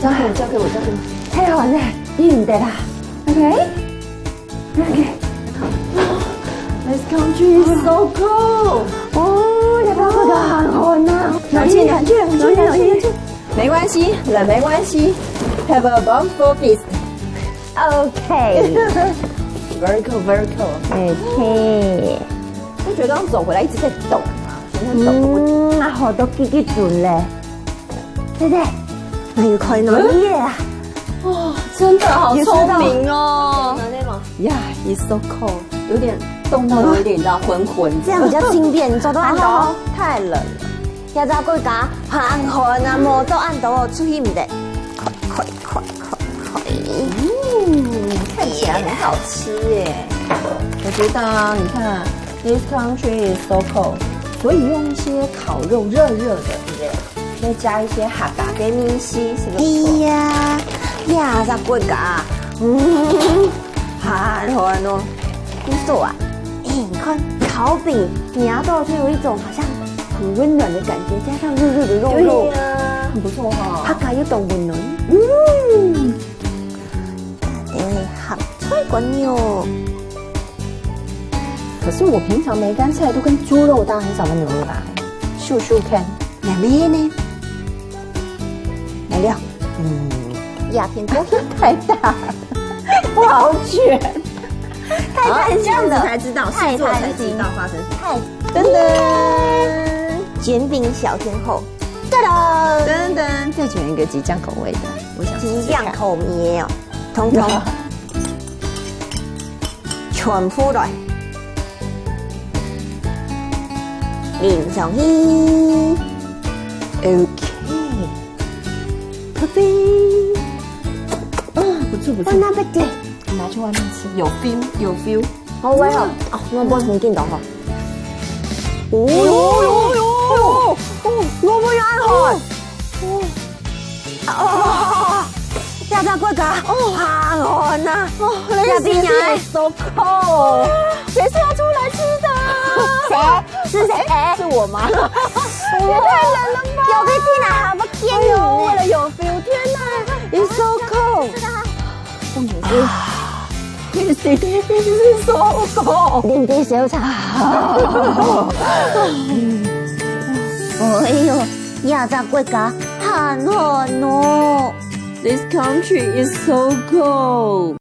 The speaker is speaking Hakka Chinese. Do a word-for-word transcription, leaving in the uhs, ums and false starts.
交给我，交给我，交给我。太好了，你得啦。OK，OK。This country is so cold. 哦，要不要这个很好呢？冷静，冷静，冷静，冷静，冷静。没关系，冷没关系。Have a bountiful feast. OK。Very cool, very cool. OK。不觉得刚走回来一直在抖吗？现在抖。嗯，啊，好多滴滴准嘞。对不对？那个快暖夜啊。哦，真的好聪明哦。Yeah, it's so cold. 有点冻到有点，你知道，浑浑的。这样比较轻便，你走到哪里都好好好。太冷了。也在国家，寒寒啊，无走暗道哦，出去毋得。快快快快快！嗯，看起来很好吃耶。我觉得啊，你看，this country is so cold，所以用一些烤肉热热的，对不对？再加一些客家个面丝，是不是不错？哎呀，也在国家，嗯，寒寒哦。不错啊，哎，你看烤饼，咬到就有一种好像很温暖的感觉，加上热热的肉肉，对呀，很不错哈。它感觉懂温暖。嗯，因为好脆个肉。可是我平常梅干菜都跟猪肉搭，很少跟牛肉搭。秀秀看，两面呢？来了。嗯，鸦片过太大，不好卷。太贪心了，好，这样子才知道，太贪心，试做才知道发生什么。太，噔噔，煎饼小天后，噔噔，噔噔，再卷一个激酱口味的，我想试试看。激酱口味的哦，通通全部来，淋上去。OK。 咖啡。啊，不错不错。在那边点。拿去外面吃，有 feel，有 feel。好，我也好。啊，我不要从进到哈。哦哟哟哟哟！哦，我不要好。哦，要在国家。哦，好难呐。哦，这边呀。So cold。谁说要出来吃的？谁？是谁？是我吗？也太冷了吧！有个进来，好不？哎呦，为了有 feel，天哪，it's so cold。重点是，你是 so cold。你的小菜。哎呦，亚洲国家很寒哦。This country is so cold.